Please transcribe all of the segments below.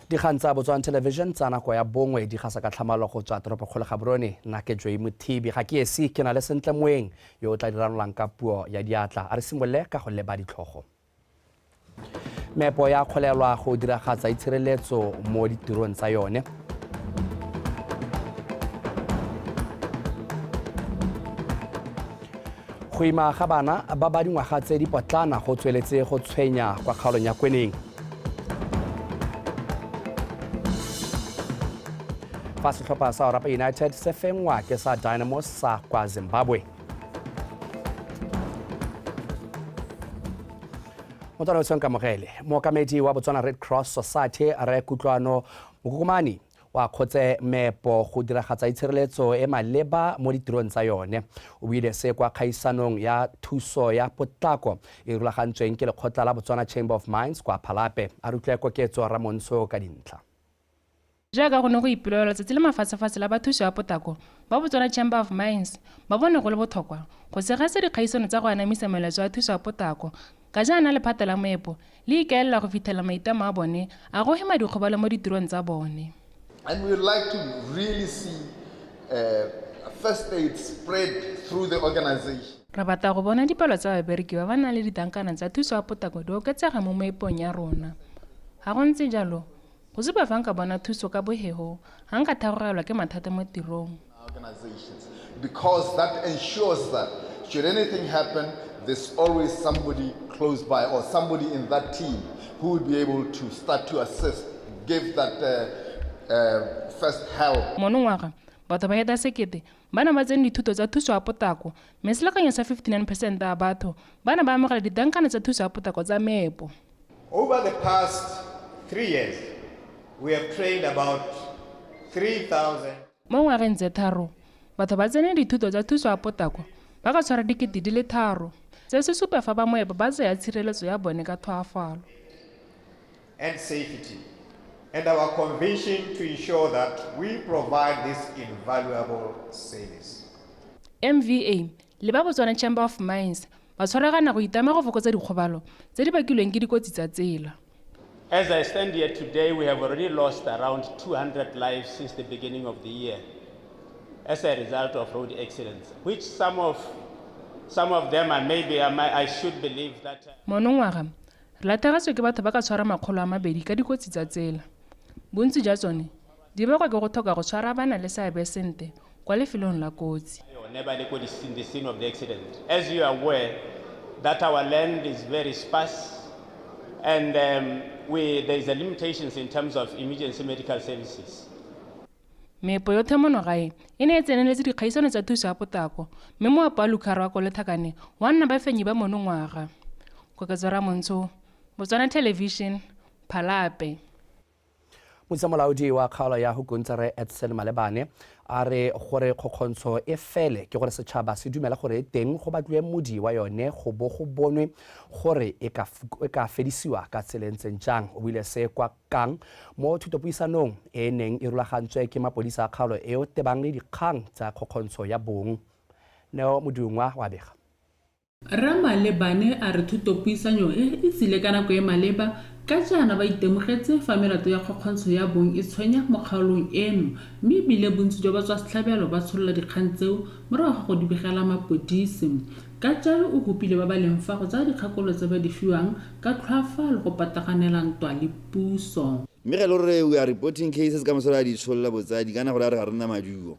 Dikgang tsa Botswana Television tsa nako ya bongwe di gasa ka tlhamalo go tswa toropokgolo Gaborone. Nna ke Joy Mothibi, ga ke esi, ke na le Sentle Moeng yo o tla diranolang ka puo ya diatla. A re simolole ka go leba ditlhogo. Meepo ya kgolelwa go diragatsa itshireletso mo ditirong tsa yone. Go ima ga bana ba ba dingwaga tse di potlana go tsweletse go tshwenya kwa kgaolong ya Kweneng. Fa setlhopha sa Orapa United se fenngwa ke sa Dynamos sa kwa Zimbabwe. Motswana o tshweng kamogele, mookamedi wa Botswana Red Cross Society Rre Kutlwano Mokokomani wa kgotse meepo go diragatsa itshireletso e maleba mo ditirong tsa yone. O buile se kwa kgaisanong ya thuso ya potlako e rulagantsweng ke lekgotla la Botswana Chamber of Mines kwa Phalape. A re utlwe Koketso Ramontsho ka dintlha. Jaaka go ne go ipolelwa letsatsi le mafatshefatshe la bathusi ba potlako ba Botswana Chamber of Mines ba bone go le botlhokwa go tshegetsa dikgaisano tsa go anamisa melaetso ya thuso ya potlako ka jaana lephata la moepo le ikaelela go fitlhela maitlamo a bone a go hema dikgobalo mo ditirong tsa bone. And we would like to really see first aid spread through the organization. Re batla go bona dipalo tsa babereki ba ba nang le ditankana tsa thuso ya potlako di oketsega mo moepong ya rona. Ga go ntse jalo, go supa fa nka bona thuso ka bohego ga nka tharogelwa ke mathata mo tirong. Organizations, because that ensures that should anything happen, there's always somebody close by or somebody in that team who will be able to start to assist, give that first help. Monongwaga, batho ba heta sekete ba ne ba tsene dithuto tsa thuso ya potlako, mme selekanyo sa 59% ya batho ba ne ba amogela ditankana tsa thuso ya potlako tsa meepo. Over the past 3 years, we have trained about 3,000. Mo ngwageng tse tharo, batho ba tsene dithuto tsa thuso ya potlako ba ka tshwara dikete di le tharo. Se se supa fa ba moepo ba tsaya tshireletso ya bone ka tlhoafalo. And safety, and our conviction to ensure that we provide this invaluable service. MVA le ba Botswana Chamber of Mines ba tshwaragana go itama go fokotsa dikgobalo tse di bakilweng ke dikotsi tsa tsela. As I stand here today, we have already lost around 200 lives since the beginning of the year as a result of road accidents, which some of them are maybe I should believe that. Monongwaga, re latlhegetswe ke batho ba ka tshwara 200 ka dikotsi tsa tsela. Bontsi jwa tsone di bakwa ke go tlhoka go tshwara bana le seabe sentle kwa lefelong la kotsi. Never in the scene of the accident. As you are aware, that our land is very sparse, and there is a limitations in terms of emergency medical services. Meepo yotlhe mono gae e ne e tseneletse dikgaisano tsa thuso ya potlako, mme moapo wa Lukhare wa Kolethakane wa nna bafenyi ba monongwaga. Koketso Ramontsho, Botswana Television, Phalape. Motsamolaodi wa kgaolo ya Hukuntsi Rre Edson Malebane a re gore kgokgontsho e fele ke gore setšhaba se dumela gore e teng go batliwe modi wa yone go bo go bonwe gore e ka fedisiwa ka tsela e ntseng jang. O buile se kwa Kang mo thutopuisanong e neng e rulagantswe ke mapodisa a kgaolo eo tebang le dikgang tsa kgokgontsho ya bong. Neo Modungwa wa bega. Rre Malebane a re thutopuisanyo e e tsile ka nako e maleba ka jaana ba itemogetse fa melato ya kgokgontsho ya bong e tshwenya mo kgaolong eno, mme ebile bontsi jwa batswasetlhabelo ba tsholola dikgang tseo morago ga go di begela mapodisi. Ka jalo o kopile ba ba leng fa go tsaya dikgakolo tse ba di fiwang ka tlhoafalo go pataganela ntwa le puso. Mme ge le gore we are reporting cases ka mosola a di tsholola botsadi kana gore a re ga re nna maduo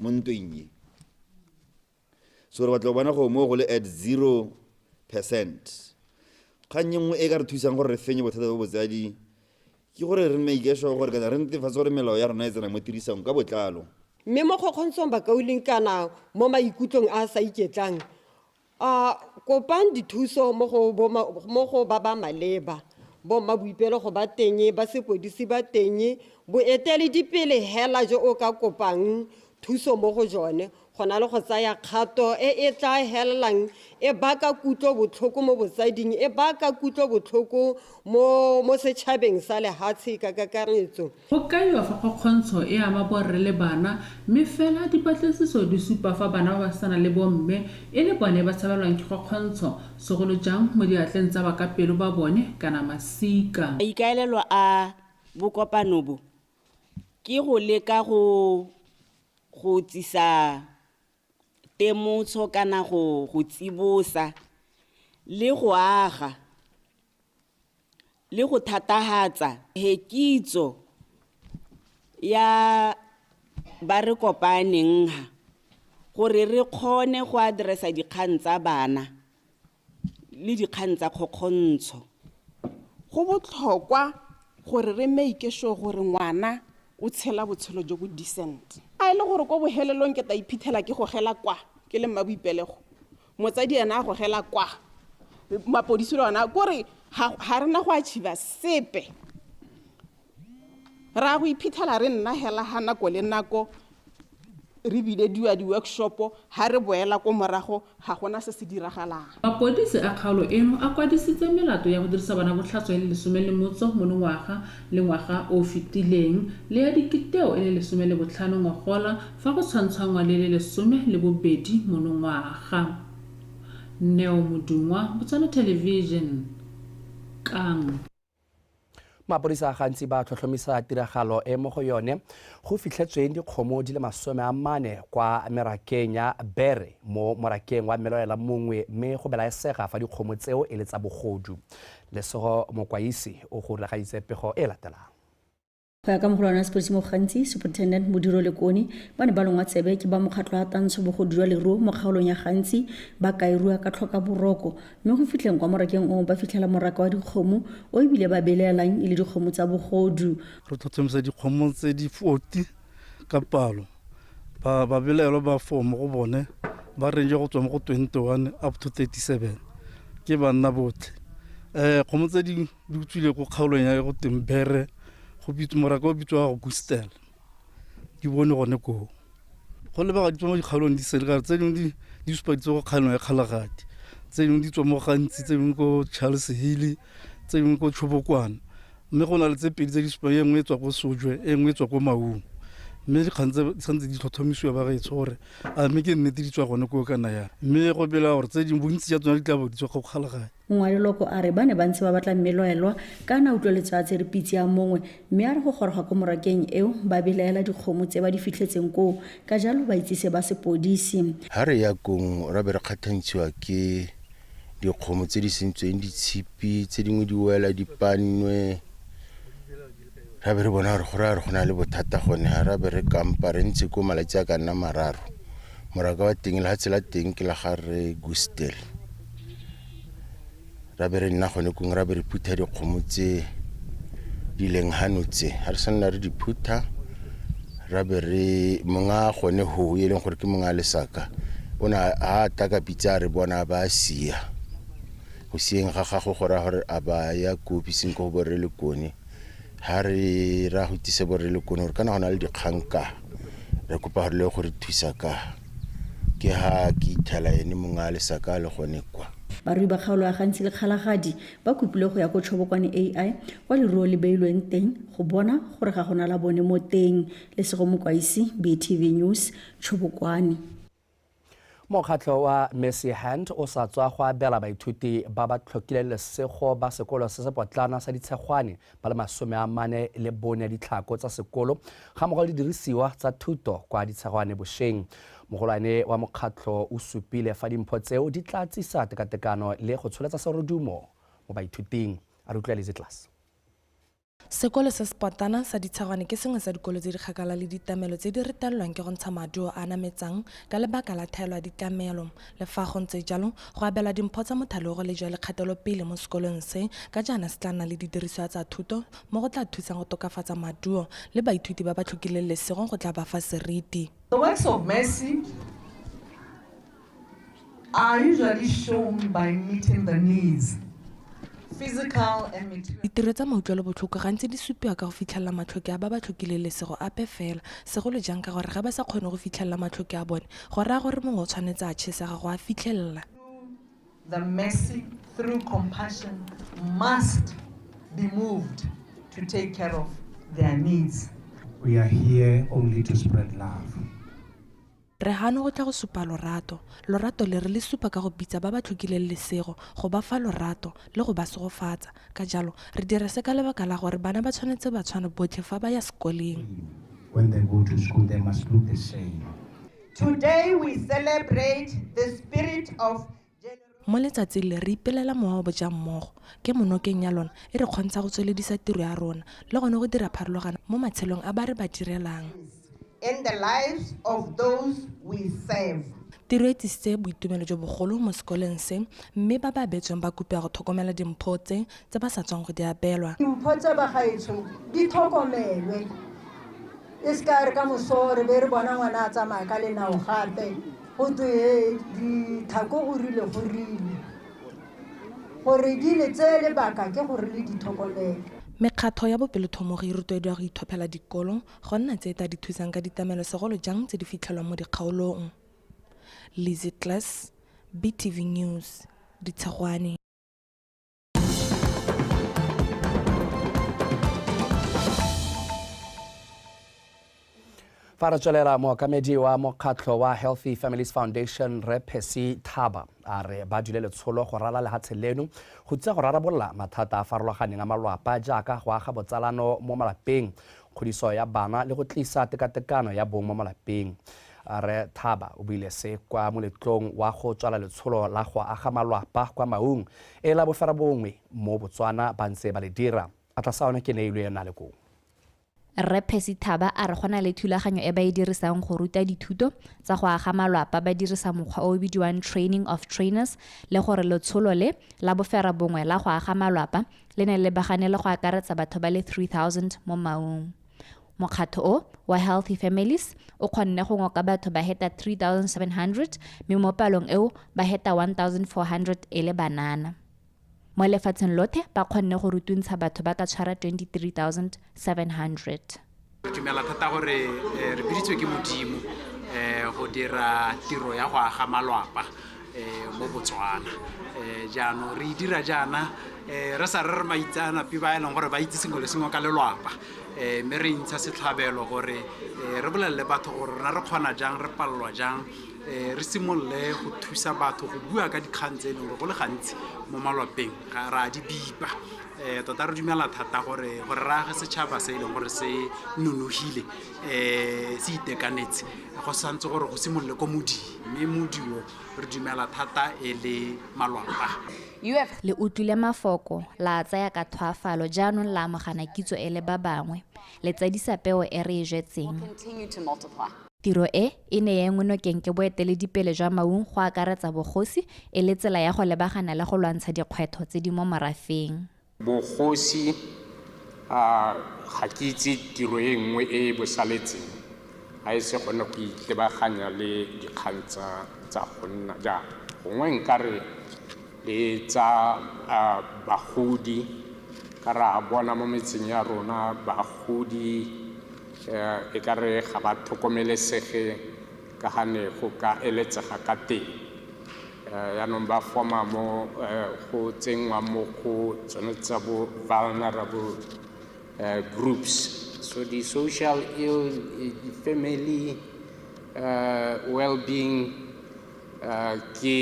mo ntweng e. So re batla go bona go mo go le at 0%. Kgang e nngwe e ka re thusang gore re fenye bothata bo botsadi ke gore re make sure gore kana re netefatse gore melao ya rona e tsena mo tirisong ka botlalo. Mme mo kgokgontshong bakauleng kana mo maikutlong a sa iketlang, a kopang dithuso mo go ba ba maleba, bo mmaboipelo go ba teng, ba sepodisi ba teng, boeteledipele hela jo o ka kopang thuso mo go jone Go na le go tsaya kgato e e tla helelang e baka kutlobotlhoko mo botsading, e baka kutlobotlhoko mo setšhabeng sa lehatshe ka kakaretso. Go kaiwa fa kgokgontsho e ama borre le bana, mme fela dipatlisiso di supa fa bana ba basetsana le bomme e le bone ba tshabelwang ke kgokgontsho, segolo jang mo diatleng tsa bakapelo ba bone kana masika. Maikaelelo a bokopano bo ke go leka go tsisa temotsho kana go tsibosa le go aga le go thatahatsa hekitso ya ba re kopaneng ha gore re kgone go addressa dikgang tsa bana le dikgang tsa kgokgontsho. Go botlhokwa gore re make sure gore ngwana o tshela botshelo jo bo decent. A e le gore ko bohelelong ke ta iphitlhela ke gogela kwa ke le mmaboipelego, motsadi ena a gogela kwa, mapodisi le ona, kore ga rena go achieve sepe. Ra go iphitlhela re nna hela ha nako le nako re bilediwa di-workshop, ha re boela ko morago ga gona se se diragalang. Mapodisi a kgaolo eno a kwadisitse melato ya go dirisa bana botlhaswa e le 18 monongwaga le ngwaga o fetileng, le ya dikiteo e le 15 ngogola fa go tshwantshwangwa le le 12 monongwaga. Neo Modungwa, Botswana Television, Kang. Mapodisa gantsi ba tlhotlhomisa tiragalo e mo go yone go fitlhetsweng dikgomo di le 40 kwa merakeng ya Bere mo morakeng wa Meloela mongwe, mme go belaesega fa dikgomo tseo e le tsa bogodu. Lesego Mokwaisi o go rulagaditse pego e latelang. Go ya ka mogolwane wa sepodisi mo Gantsi, Superintendent Modiro Lekone, ba ne ba longwa tsebe ke ba mokgatlho wa tantsho bogodu jwa leruo mo kgaolong ya Gantsi ba kaerua ka tlhoka boroko, mme go fitlheng kwa morakeng o ba fitlhela moraka wa dikgomo o ebile ba belaelang e le dikgomo tsa bogodu. Re tlhotlhomisa dikgomo tse di 40 ka palo, ba belaelwa ba 4 mo go bone, ba range go tswa mo go 21 up to 37 ke banna botlhe. Kgomo tse di utswile ko kgaolong ya go teng Bere, go bitsa moraka o bitswa go Gustel, di bone gone koo. Go lebega di tswa mo dikgaolong di sele, tse dingwe di supa di tswa go kgaolong ya Kgalagadi, tse dingwe di tswa mo Gantsi, tse dingwe ko Charles Hill, tse dingwe ko Tshobokwana, mme go na le tse pedi tse di supang, e nngwe e tswa ko Sojwe, e nngwe e tswa ko Maung. Mme dikgang tse di santse di tlhotlhomisiwa ba gaetsho gore a mme ke nnete di tswa gone koo kana yang, mme go bela gore tse dingwe bontsi jwa tsona di tla bo di tswa go Kgalagadi. Mongwe wa leloko a re ba ne ba ntse ba batla mmeloelwa kana utlweletswa a tsere pitse ya mongwe, mme a re go goroga ko morakeng eo ba belaela dikgomo tse ba di fitlhetseng koo, ka jalo ba itsise ba sepodisi. Ha re ya kong ra be re kgathantshiwa ke dikgomo tse di sentsweng ditshipi, tse dingwe di wela dipannwe. Ra be re bona gore go raya gore go na le bothata gone, ha ra be re kampa re ntse ko malatsi a ka nna mararo. Moraka wa teng lehatshe la teng ke la ga re Gustel. Ra be re nna gone kong, ra be re phutha dikgomo tse di leng hano tse. Ha re sanna re di phutha, ra be re monga gone ho e leng gore ke monga lesaka, o ne a taka pitsa re bona ba sia. Go sieng ga gago go raya gore a ba ya ko ofising ko bo re le kone. Ha re ra go tise bo re le kone gore kana go na le dikgang ka, re kopa gore le gore thusa ka. Ke ha ke ithela ene monga lesaka le gone kwa. Barui ba kgaolo ya Gantsi le Kgalagadi ba kopile go ya ko Tshobokwane AI kwa leruo le beilweng teng go bona gore ga gona la bone mo teng. Lesego Mokwaisi, BTV News, Tshobokwane. Mokgatlho wa Mercy Hand o sa tswa go abela baithuti ba ba tlhokileng lesego ba sekolo se se potlana sa Ditshegwane ba le 44 ditlhako tsa sekolo ga mmogo le didirisiwa tsa thuto kwa Ditshegwane bošeng. Mogolwane wa mokgatlho o supile fa dimpho tseo di tla tsisa tekatekano le go tsholetsa serodumo mo baithuting. A re utlweletse tlase. Sekolo se se potlana sa Ditshegwane ke sengwe sa dikolo tse di kgakala le ditlamelo tse di retelelwang ke go ntsha maduo a nametsang ka lebaka la thaelo ya ditlamelo. Le fa go ntse jalo, go abelwa dimpho tsa mothale go le jwa lekgatelopele mo sekolong se ka jaana se tla nna le didirisiwa tsa thuto mo go tla thusang go tokafatsa maduo le baithuti ba ba tlhokileng lesego go tla ba fa seriti. The works of mercy are usually shown by meeting the needs, Physical and material. Ditiro tsa mautlwelobotlhoko gantsi di supiwa ka go fitlhelela matlhoki a ba ba tlhokileng lesego ape fela, segolo jang ka gore ga ba sa kgone go fitlhelela matlhoki a bone, go raya gore mongwe o tshwanetse a chesega go a fitlhelela. The mercy through compassion must be moved to take care of their needs. We are here only to spread love. Re gano go tla go supa lorato. Lorato le re le supa ka go bitsa ba ba tlhokileng lesego, go ba fa lorato le go ba segofatsa. Ka jalo, re dira se ka lebaka la gore bana ba tshwanetse ba tshwane botlhe fa ba ya sekoleng. When they go to school, they must look the same. Today we celebrate the spirit of Mo letsatsing le re ipelela mowa wa bojammogo. Kemonokeng ya lona e re kgontsha go tsweledisa tiro ya rona le gone go dira pharologano mo matshelong a ba re ba direlang. In the lives of those we serve. Tiro e tsisitse boitumelo jo bogolo mo sekoleng se mme ba ba abetsweng ba kopiwa go tlhokomela dimpho tse tse ba sa tswang go di abelwa. Dimpho tse bagaetsho di tlhokomelwe, e se ka re ka moso re be re bona ngwana a tsamaya ka lenao gape go twe dithako go rile go rile, gore di le tseye lebaka ke gore le di tlhokomele. Mekgatho ya bopelothomogi e rotloediwa go ithophela dikolo go nna tse e tla di thusang ka ditlamelo segolo jang tse di fitlhelwang mo dikgaolong. Lizzy Class, BTV News, Ditshegwane. Fa re tswelela, mookamedi wa mokgatlho wa Healthy Families Foundation Rre Percy Thaba a re ba dule letsholo go rala lehatshe leno go tsa go rarabolola mathata a farologaneng a malwapa jaaka go aga botsalano mo malapeng, kgodiso ya bana le go tlisa tekatekano ya bong mo malapeng. Rre Thaba o buile se kwa moletlong wa go tswala letsholo la go aga malwapa kwa Maung e la boferabongwe mo Botswana ba ntse ba le dira. A tlasa one ke neilwe ena le koo. Rre Percy Thaba a re go na le thulaganyo e ba e dirisang go ruta dithuto tsa go aga malwapa ba dirisa mokgwa o o bidiwang training of trainers le gore letsholo le la boferabongwe la go aga malwapa le ne le lebagane le go akaretsa batho ba le 3000 mo Maung. Mokgatho o wa Healthy Families o kgonne go ngoka batho ba heta 3700 mme mo palong eo ba heta 1400 e le banana. Mo lefatsheng lothe ba kgonne go rutuntsha batho ba ka tshwara 23,700. Re dumela thata gore re biditswe ke Modimo go dira tiro ya go aga malwapa mo Botswana. Jaanong re e dira jaana re sa re re maitseanape ba e leng gore ba itse sengwe le sengwe ka lelwapa, mme re ntsha setlhabelo gore re bolelele batho gore rona re kgona jang, re palelwa jang, re simolole go thusa batho go bua ka dikgang tse e leng gore go le gantsi mo malwapeng ga re a di bipa. Tota re dumela thata gore re age setšhaba se e leng gore se nonogile, se itekanetse, go santse gore go simolole ko moding, mme modi o re dumela thata e le malwapa. Le utlwile mafoko, la tsaya ka tlhoafalo, jaanong la amogana kitso e le ba bangwe, le tsadisa peo e re e jetseng. Tiro e e ne ya engwe nokeng ke boeteledipele jwa Maung go akaretsa bogosi e le tsela ya go lebagana le go lwantsha dikgwetlho tse di mo morafeng. Bogosi ga ke itse tiro e nngwe e e bosaletseng ga e se gone go itebaganya le dikgang tsa go nna jaana, gongwe nkare le tsa bagodi, ka ra bona mo metseng ya rona bagodi e ka re ga ba tlhokomelesege ka ga ne go ka eletsega ka teng. Yaanong ba forma mo go tsenngwa mo go tsone tsa bo vulnerable groups. So the social ill, the family well-being ke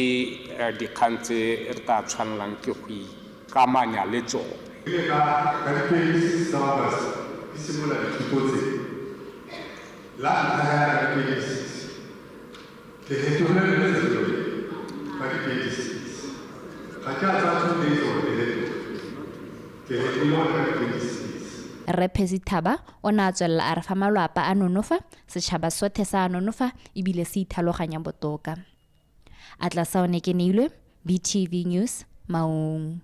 dikgang tse re tla tshwanelang ke go ikamanya le tsone. Ka di-twenty-six tsa August di simolola dithuto tse. La ntlha ya ka di-twenty-six, ke fetogile le letsatsi le ka di-twenty-six. Ga ke a tsaya 2 days gore ke fetoge, ke fetogile gone ka di-twenty-six. Rre Percy Thaba o ne a tswelela a re fa malwapa a nonofa, setšhaba sotlhe sa a nonofa ebile se ithaloganya botoka. Atlasaone ke Neilwe, BTV News, Maung.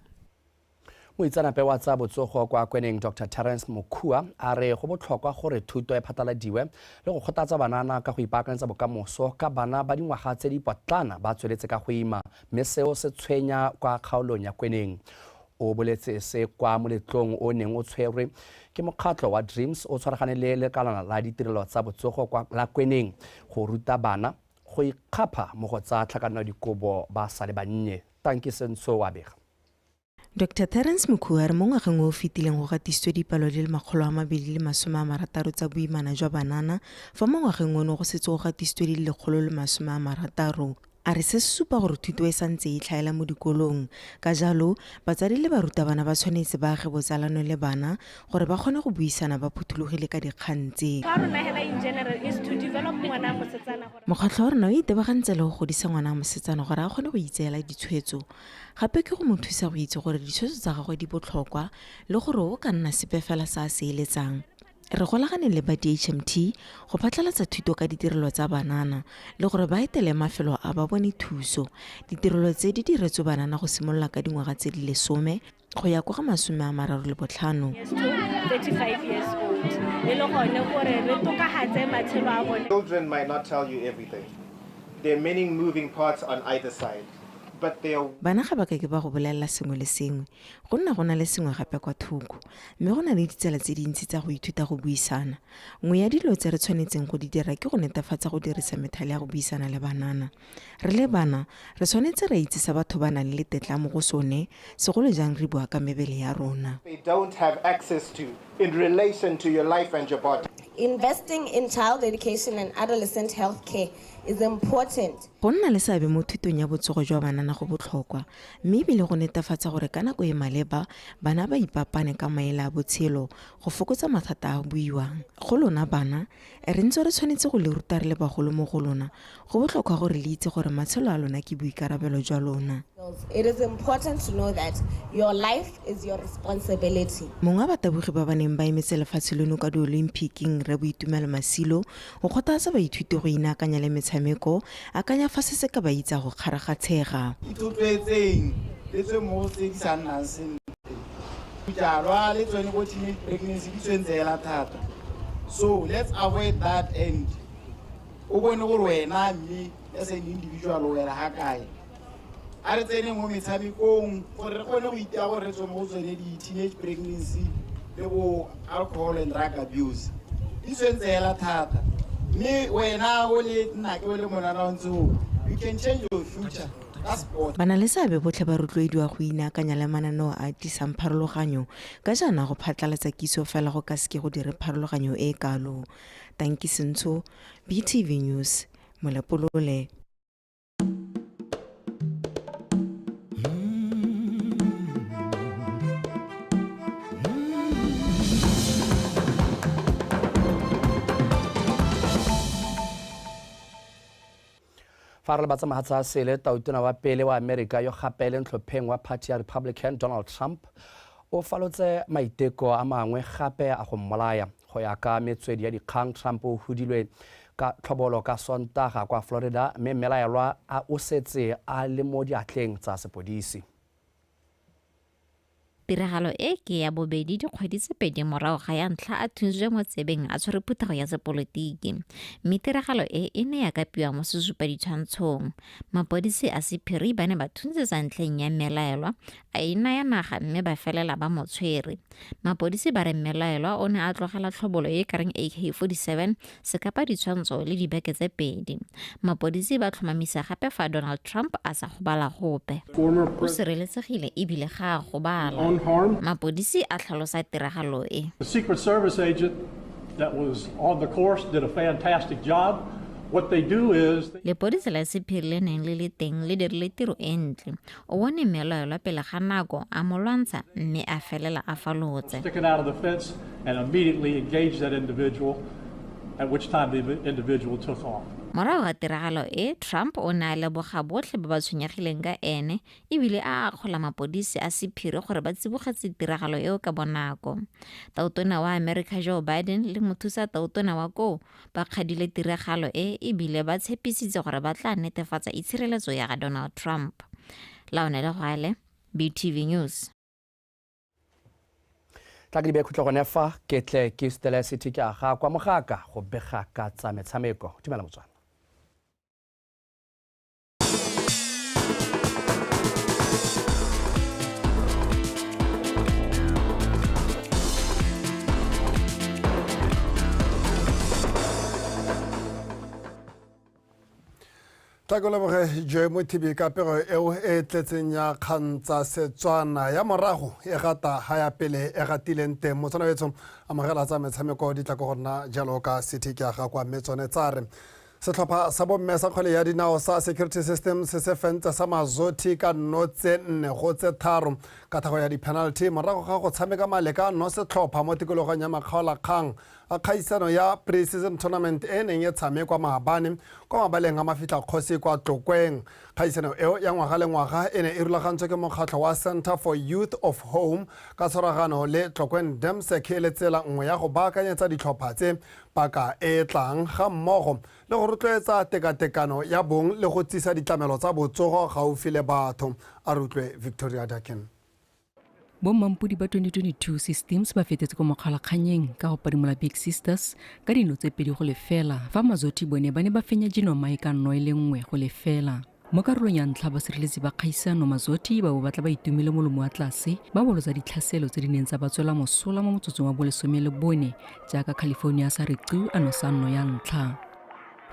Moitseanape wa tsa botsogo kwa Kweneng Dr Terence Mokhua a re go botlhokwa gore thuto e phatlaladiwe le go kgothatsa banana ka go ipaakanyetsa bokamoso ka bana ba dingwaga tse di potlana ba tsweletse ka go ima, mme seo se tshwenya kwa kgaolong ya Kweneng. O boletse se kwa moletlong o neng o tshwerwe ke mokgatlho wa Dreams o tshwaragane le lekalana la ditirelo tsa botsogo kwa la Kweneng go ruta bana go ikgapha mo go tsa tlhakanelo dikobo ba sa le bannye. Tanki Sentsho wa bega. Dr Terence Mokhu a re mo ngwageng o o fetileng go gatisitswe dipalo di le 260 tsa boimana jwa banana, fa mo ngwageng ono go setse go gatisitswe di le 160. A re se se supa gore thuto e santse e tlhaela mo dikolong, ka jalo batsadi le barutabana ba tshwanetse ba age botsalano le bana gore ba kgone go buisana ba phuthologile ka dikgang tse. Mokgatlho wa rona o itebagantse le go godisa ngwana wa mosetsana gore a kgone go itseela ditshwetso, gape ke go mo thusa go itse gore ditshwetso tsa gagwe di botlhokwa le gore o ka nna sepe fela se a se eletsang. Re golagane le ba DHMT go phatlalatsa thuto ka ditirelo tsa banana le gore ba etele mafelo a ba bone thuso. Ditirelo tse di diretswe banana go simolola ka dingwaga tse di 10 go ya kwa ga 35. Children might not tell you everything. There are many moving parts on either side. Bana ga ba ka ke ba go bolelela sengwe le sengwe, go nna go na le sengwe gape kwa thoko, mme go na le ditsela tse dintsi tsa go ithuta go buisana. Nngwe ya dilo tse re tshwanetseng go di dira ke go netefatsa go dirisa methale ya go buisana le banana. Re le bana, re tshwanetse ra itse se batho ba nang le tetla mo go sone, segolo jang re bua ka mebele ya rona. They don't have access to in relation to your life and your body. Investing in child education and adolescent health care is important. Go nna le seabe mo thutong ya botsogo jwa banana go botlhokwa, mme ebile go netefatsa gore ka nako e maleba bana ba ipapane ka maele a botshelo go fokotsa mathata a buiwang. Go lona bana, re ntse re tshwanetse go le ruta re le bagolo mo go lona. Go botlhokwa gore le itse gore matshelo a lona ke boikarabelo jwa lona. It is important to know that your life is your responsibility. Mongwe wa batabogi ba ba neng ba emetse lefatshe leno ka di-Olympic-ing, Rre Boitumelo Masilo, o kgothatsa baithuti go inaakanya le metshameko, akanya fa se se ka ba itsa go kgaragatshega. Ithotloetseng le tswe mo go tse di sa nnang sentle. Bojalwa le tsone bo teenage pregnancy di tshwentse hela thata. So let's avoid that and o bone gore wena mme as an individual o wela ga kae. A re tseneng mo metshamekong gore re kgone go itea gore re tswe mo go tsone di-teenage pregnancy le bo alcohol and drug abuse. Di tshwentse hela thata. Mme wena o le nna ke o le monana o ntse o, you can change your future. Bana le seabe botlhe ba rotloediwa go inaakanya le mananeo a tlisang pharologanyo, ka jaana go phatlalatsa kitso fela go ka seke go dire pharologanyo e e kalo. Tanki Sentsho, BTV News, Molepolole. Fa re le batsamaya sele, tautona wa pele wa Amerika yo gape le ntlhopheng wa party ya Republican Donald Trump o falotse maiteko a mangwe gape a go mmolaya. Go ya ka metswedi ya dikgang, Trump o hudilwe ka tlhobolo ka Sontaga kwa Florida, mme mmelaelwa a o setse a le mo diatleng tsa sepodisi. Tiragalo e ke ya bobedi dikgwedi tse pedi morago ga ya ntlha a thuntswe mo tsebeng a tshwere phuthego ya sepolotiki, mme tiragalo e e ne ya kapiwa mo sesupaditshwantshong. Mapodisi a sephiri ba ne ba thuntsetsa ntlheng ya mmelaelwa a e naya naga mme ba felela ba mo tshwere. Mapodisi ba re mmelaelwa o ne a tlogela tlhobolo e e kareng AK-47, sekapaditshwantsho le dibeke tse pedi. Mapodisi ba tlhomamisa gape fa Donald Trump a sa gobala gope. O sireletsegile ebile ga a gobala. Mapodisi a tlhalosa tiragalo e. The Secret Service agent that was on the course did a fantastic job. What they do is Lepodisi la sephiri le neng le le teng le dirile tiro e ntle. O bone mmelaelwa pele ga nako a mo lwantsha mme a felela a falotse. Sticking out of the fence and immediately engaged that individual, at which time the individual took off. Morago ga tiragalo e, Trump o ne a leboga botlhe ba ba tshwenyegileng ka ene ebile a akgola mapodisi a sephiri gore ba tsibogetse tiragalo eo ka bonako. Tautona wa America Joe Biden le mothusa tautona wa koo ba kgadile tiragalo e ebile ba tshepisitse gore ba tla netefatsa itshireletso ya ga Donald Trump. Laone Legwale, BTV News. Tla ke di beye khutlo gone fa ke tle ke sutele city ke aga kwa Mogaka go bega ka tsa metshameko. Dumela Motswana. Tla ke leboge Joy Mothibi ka pego eo e tletseng ya kgang tsa Setswana ya morago e gata ga ya pele e gatileng teng. Motswana wetsho amogela tsa metshameko di tla ko go nna jalo ka city ke aga kwa, mme tsone tsa re setlhopha sa bomme sa kgwele ya dinao sa Security System se se fentse sa Mazothi ka 0-4-3 ka thago ya di-penalty morago ga go tshameka maleka no setlhopha mo tikologong ya makgaolakgang a kgaisano ya pre-season tournament e neng e tshamekwa maabane kwa mabaleng a Mafitlha Kgosi kwa Tlokweng. Kgaisano eo ya ngwaga le ngwaga e ne e rulagantswe ke mokgatlho wa Center for Youth of Home ka tshwaragano le Tlokweng Demsec, e le tsela nngwe ya go baakanyetsa ditlhopha tse paka e e tlang, ga mmogo le go rotloetsa tekatekano ya bong le go tsisa ditlamelo tsa botsogo gaufi le batho. A re utlwe Victoria Dakin. Bommampodi ba 2022 Systems ba fetetse ko mokgalakganyeng ka go padimola Big Sisters ka dino tse 2-0, fa Mazothi bone ba ne ba fenya Jinomai ka 1-0. Mo karolong ya ntlha, basireletsi ba kgaisano Mazothi ba bo batla ba itumile molomo wa tlase, ba bolotsa ditlhaselo tse di neng tsa ba tswela mosola mo motsotsong wa bo-14, jaaka California sa requ a nosa nno ya ntlha.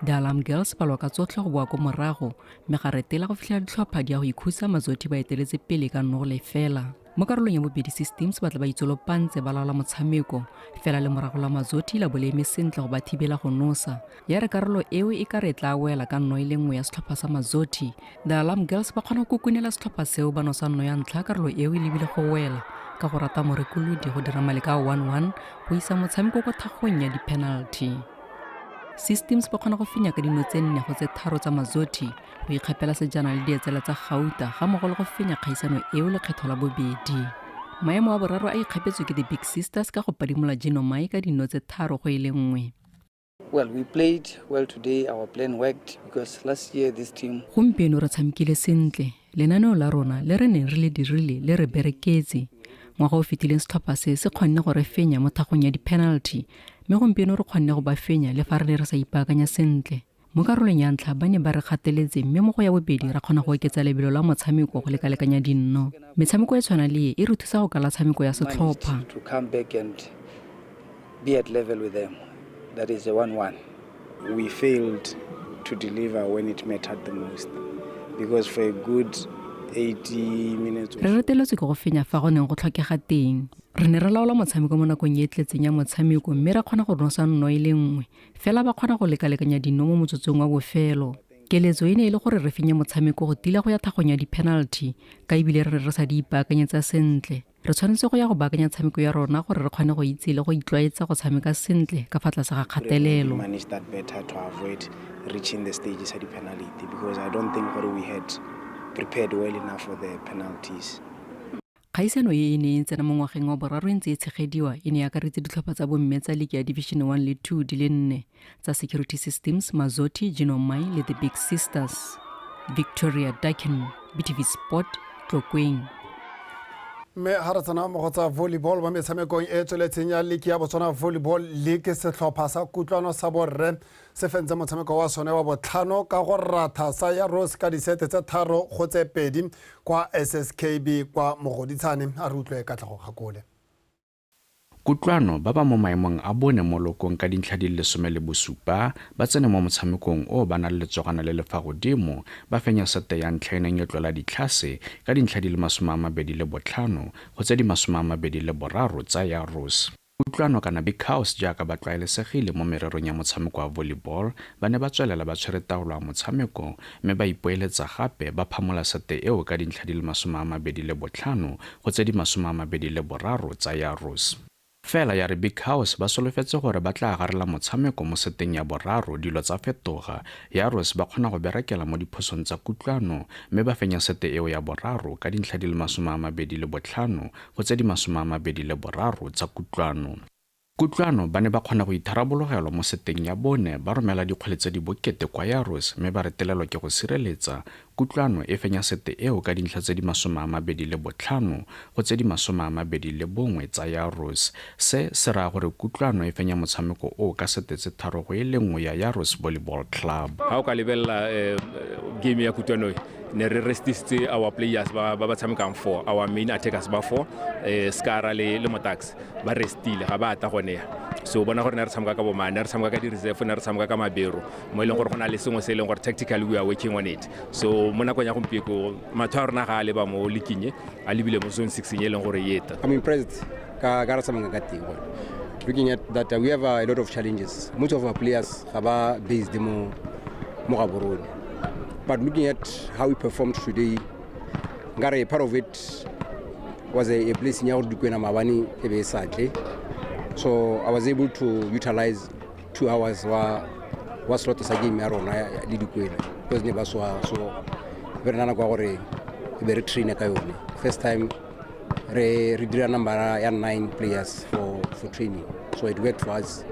The Alarm Girls ba lwa ka tsotlhe go boa ko morago, mme ga retela go fitlhela ditlhopha di ya go ikhutsa Mazothi ba eteletse pele ka 1-0. Mo karolong ya bobedi, Systems ba tla ba itsolopantse, ba laola motshameko, fela le morago la Mazothi la bo le eme sentle go ba thibela go nosa. Ya re karolo eo e ka re tla wela ka 1-1 ya setlhopha sa Mazothi, The Alarm Girls ba kgona go kokonela setlhopha seo, ba nosa nno ya ntlha. Karolo eo e lebile go wela ka go rata morekolodi go dira maleka a 1-1 go isa motshameko kwa thagong ya di-penalty. Systems ba kgona go fenya ka dino tse 4-3 tsa Mazothi go ikgapela sejana le dietsela tsa gauta, ga mmogo le go fenya kgaisano eo lekgetho la bobedi. Maemo a boraro a ikgapetswe ke the Big Sisters ka go padimola Genomai ka dino tse 3-1. Well, we played well today. Our plan worked because last year this team Gompieno re tshamekile sentle. Lenaneo la rona le re neng re le dirile le re bereketse. Ngwaga o fetileng setlhopha se se kgonne go re fenya mo thagong ya di-penalty, mme gompieno re kgonne go ba fenya le fa re ne re sa ipaakanya sentle. Mo karolong ya ntlha ba ne ba re gateletse, mme mo go ya bobedi ra kgona go oketsa lebelo la motshameko go lekalekanya dinno. Metshameko e tshwana le e e re thusa go kala tshameko ya setlhopha. Managed to come back and be at level with them. That is a 1-1. We failed to deliver when it mattered the most because for a good 80 minutes Re reteletswe ke go fenya fa go neng go tlhokega teng. Re ne re laola motshameko mo nakong e e tletseng ya motshameko, mme ra kgona go nosa 1-1, fela ba kgona go lekalekanya dino mo motsotsong wa bofelo. Keletso e ne e le gore re fenye motshameko go tila go ya thagong ya di-penalty, ka ebile re ne re sa di ipaakanyetsa sentle. Re tshwanetse go ya go baakanya tshameko ya rona gore re kgone go itse le go itlwaetsa go tshameka sentle ka fa tlase ga kgatelelo. Manage that better to avoid reaching the stages of the penalty, because I don't think gore we had prepared well enough for the penalties. Kgaisano e e ne e tsena mo ngwageng wa boraro e ntse e tshegediwa e ne e akaretsa ditlhopha tsa bomme tsa liki ya Division 1 le 2 di le nne tsa Security Systems, Mazothi, Genomai le the Big Sisters. Victoria Dakin, BTV Sport, Tlokweng. Mme ga re tsena mo go tsa volleyball, mo metshamekong e e tsweletseng ya league ya Botswana Volleyball League, setlhopha sa Kutlwano sa borre se fentse motshameko wa sone wa botlhano ka go ratha sa ya Rose ka disete tse 3-2 kwa SSKB kwa Mogoditshane. A re utlwe Katlego Kgakole. Kutlwano, ba ba mo maemong a bone mo lokong ka dintlha di le 17, ba tsene mo motshamekong o ba nang le letsogana le le fa godimo, ba fenya sete ya ntlha e neng e tlola ditlhase ka dintlha di le 25 go tse di 23 tsa ya Rose. Kutlwano, kana Big House jaaka ba tlwaelesegile mo mererong ya motshameko wa volleyball, ba ne ba tswelela ba tshwere taolo ya motshameko mme ba ipoeletsa gape, ba phamola sete eo ka dintlha di le 25 go tse di 23 tsa ya Rose. Fela ya re Big House ba solofetse gore ba tla agarela motshameko mo seteng ya boraro, dilo tsa fetoga. Ya Rose ba kgona go berekela mo diphosong tsa Kutlwano mme ba fenya sete eo ya boraro ka dintlha di le 25 go tse di 23 tsa Kutlwano. Kutlwano ba ne ba kgona go itharabologelwa mo seteng ya bone, ba romela dikgwele tse di bokete kwa ya Rose mme ba retelelwa ke go sireletsa. Kutlwano e fenya sete eo ka dintlha tse di 25 go tse di 21 tsa ya Rose. Se se raya gore Kutlwano e fenya motshameko o ka sete tse 3-1 ya Rose Volleyball Club. Ha o ka lebelela game ya Kutlwano, Ne re restisitse our players ba ba tshamekang four, our main attackers ba four, Scara le Motax ba restile, ga ba ata gone ya. So bona gore ne re tshameka ka bomane, ne re tshameka ka di-reserve, ne re tshameka ka mabero, mo e leng gore go na le sengwe se e leng gore tactically we are working on it. So mo nakong ya gompieko matho a rona ga a leba mo leaking e, a lebile mo zone 6 e leng gore e eta. I'm impressed ka re tshameka ka teng gone. Looking at that, we have a lot of challenges. Most of our players ga ba based mo Gaborone. But looking at how we performed today, nkare part of it was a blessing ya gore Dikwena maabane e be e sa tle. So I was able to utilize 2 hours wa slot sa game ya rona le Dikwena because ne ba soa, so be re nana kwa gore e be re train ka yone. First time re dira number ya 9 players for training. So it worked for us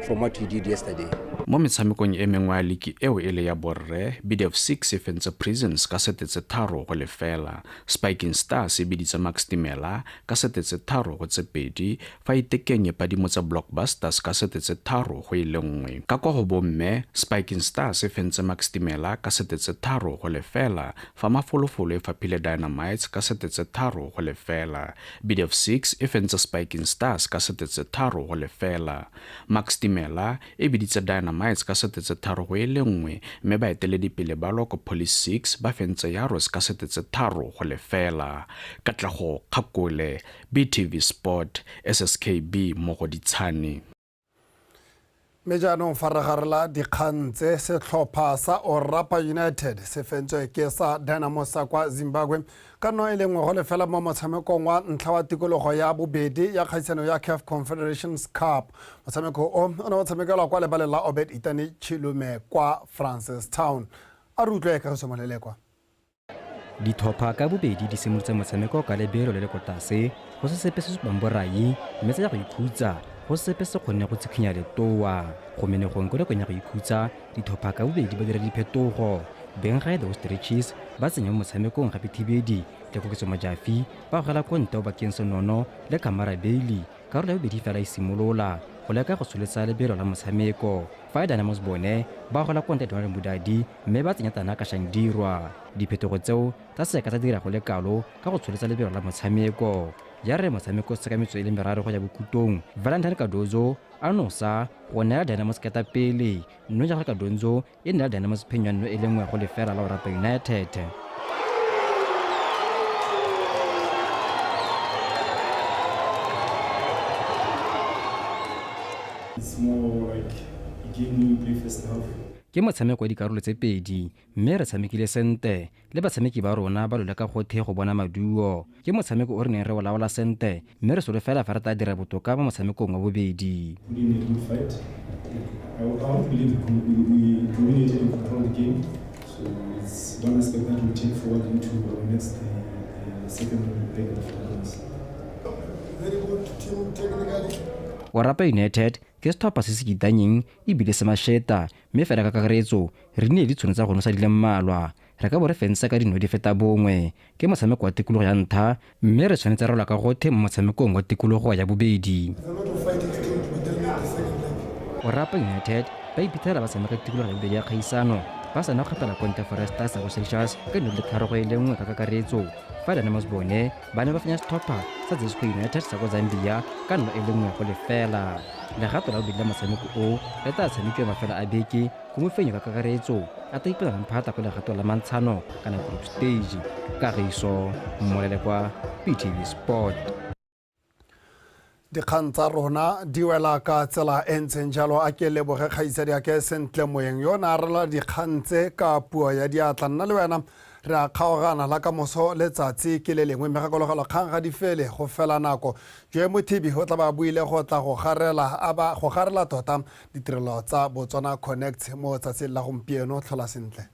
from what we did yesterday. Mo metshamekong e mengwe ya liki eo e le ya borre, BDF 6 e fentse Prisons ka 7-3-0, Spiking Stars e biditse Max Timela ka 7-3-2, fa Itekeng e padimotse Blockbusters ka 7-3-1. Ka kwa go bomme, Spiking Stars e fentse Max Timela ka 7-3-0, fa Mafolofolo e faphile Dynamites ka 7-3-0. BDF 6 e fentse Spiking Stars ka 7-3-0. Max Timela e biditse Dynamites ka 7-3-1, mme baeteledipele ba Loko Police 6 ba fentse Yaros ka 7-3-0. Katlego Kgakole, BTV Sport, SSKB Mogoditshane. Mme jaanong fa re garela dikgang tse, setlhopha sa Orapa United se fentswe ke sa Dynamo sa kwa Zimbabwe ka 0-1 mo motshamekong wa ntlha wa tikologo ya bobedi ya kgaisano ya CAF Confederations Cup. Motshameko o o ne o tshamekelwa kwa lebaleng la Obed Itani Chilume kwa Francistown. A re utlwe Kagiso Molelekwa. Ditlhopha ka bobedi di simolotse motshameko ka lebelo le le ko tlase, go se sepe se supang borai, mme tsa ya go ikhutsa, go se sepe se kgonne go tshikhinya letoa. Go menegong ko nakong ya go ikhutsa, ditlhopha ka bobedi ba dira diphetogo. Beng gae the Ostriches ba tsenya mo motshamekong gape Thibedi le Koketso Mojafi ba gogela ko ntle Obakeng Senono le Kamara Bailey. Karolo ya bobedi fela e simolola go leka go tsholetsa lebelo la motshameko. Fa Dynamos bone ba gogela ko ntle Donald Mudadi mme ba tsenya Tanaka Shandirwa. Diphetogo tseo tsa seka tsa dira go le kalo ka go tsholetsa lebelo la motshameko. Ya re motshameko o seka metsotso e le meraro go ya bokhutong, Valentine Cardozo a nosa go neela Dynamos ketapele. Nno ja gagwe Cardozo e neela Dynamos phenyo ya 1-0 la Orapa United. It's more like a game we play first half. Ke motshameko wa dikarolo tse pedi, mme re tshamekile sente le batshameki ba rona ba lole ka gothe go bona maduo. Ke motshameko o re neng re o laola sente, mme re solofela fa re tla dira botoka mo motshamekong wa bobedi. We did a good fight. I don't believe we dominated and controlled the game. So it's one aspect that we take forward into our next second leg of tournaments. Very good team technically. Orapa United ke setlhopha se se kitanyeng ebile se mašeta, mme fela ka kakaretso re nnile le ditšhono tsa go nosa di le mmalwa. Re ka bo re fentse ka dino di feta bongwe. Ke motshameko wa tikologo ya ntlha, mme re tshwanetse ra lwa ka gothe mo motshamekong wa tikologo ya bobedi. Orapa United ba iphitlhela ba tshameka tikologo ya bobedi ya kgaisano ba sena go kgapela Conte Foresters sa go Celsius ka 0-3-1 ka kakaretso. Fa Dynamos bone ba ne ba fenya setlhopha sa Zesco United sa ko Zambia ka 1-0. Legato la bobedi la motshameko o le tla tshamekiwa mafelo a beke go mofenyo ka kakaretso a tla ipelang phata ko legato la mantshano kana group stage. Kagiso Molelekwa, BTV Sport. Dikgang tsa rona di wela ka tsela e ntseng jalo. A ke leboge kgaitsadi a ke Sentle Moeng yo na rela dikgang tse ka puo ya diatla. Nna le wena re a kgaogana la ka moso letsatsi ke le lengwe, mme gakologelwa kgang ga di fele go fela nako. Joe Mothibi o tla ba buile go tla go garela tota ditirelo tsa Botswana Connect mo tsatsing la gompieno. Tlhola sentle.